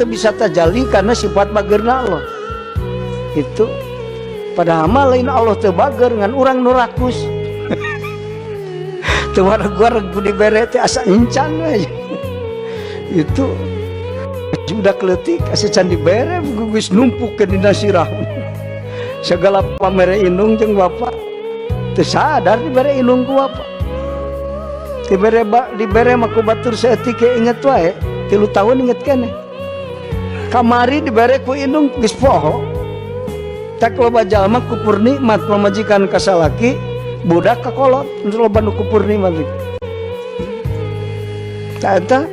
teu bisa tajalli karena sifat bageurna Allah. Itu padahal mah lain Allah teu bager ngan urang nu rakus. Teu wareg-wareg dibere teh asa encan we. Itu sudah keletik asa can dibere geus numpuk ke dina sirah. Segala pamere indung jeung bapak teu sadar dibere indung ku bapak. Dibere dibere mah ku batur saeutik ge inget wae, 3 tahun inget keneh. Kamari dibere ku indung geus poho. Tak loba jalma kupur nikmat pamajikan ka salaki, budak ka kolot, loba nu kupur nikmat. Tah eta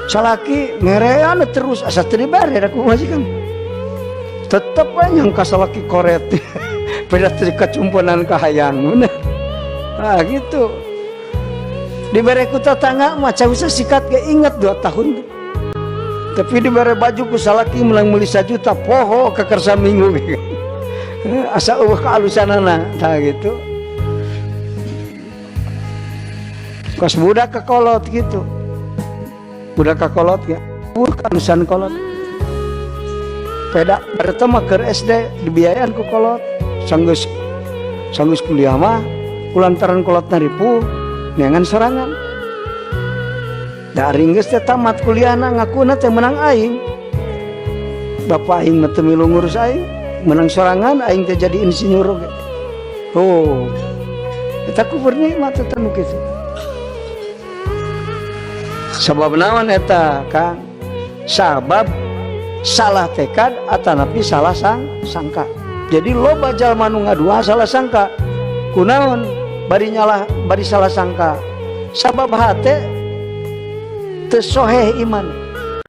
salaki merean terus asa teu dibere ku pamajikan. Tetep we nyangka salaki koret. Beda teu kacumponan kahayang. Nah gitu. Dibere ku tetangga mah bisa sikat ge inget 2 tahun. Tapi dibere baju ku salaki melang meuli sajuta poho ka kersa minggu. Asa eueuh kaalusanana tah gitu. Kos budak ka kolot gitu. Budak ka kolot ge eueuh kaalusan kolot. Peda berarti mah keur SD dibiayaan ku kolot. Sanggeus sanggeus kuliah mah kulantaran kolot naripu neangan sorangan. Da ari geus teh tamat kuliahna ngakuna teh menang aing. Bapak aing mah teu milu ngurus aing, menang sorangan aing teh jadi insinyur oge. Oh. Eta kufur nikmat eta nu kitu. Sabab naon eta, Kang? Sabab salah tekad atanapi salah sangka. Jadi loba jalma nu ngadua salah sangka. Kunaon bari nyalah bari salah sangka? Sabab hate teu soheh iman.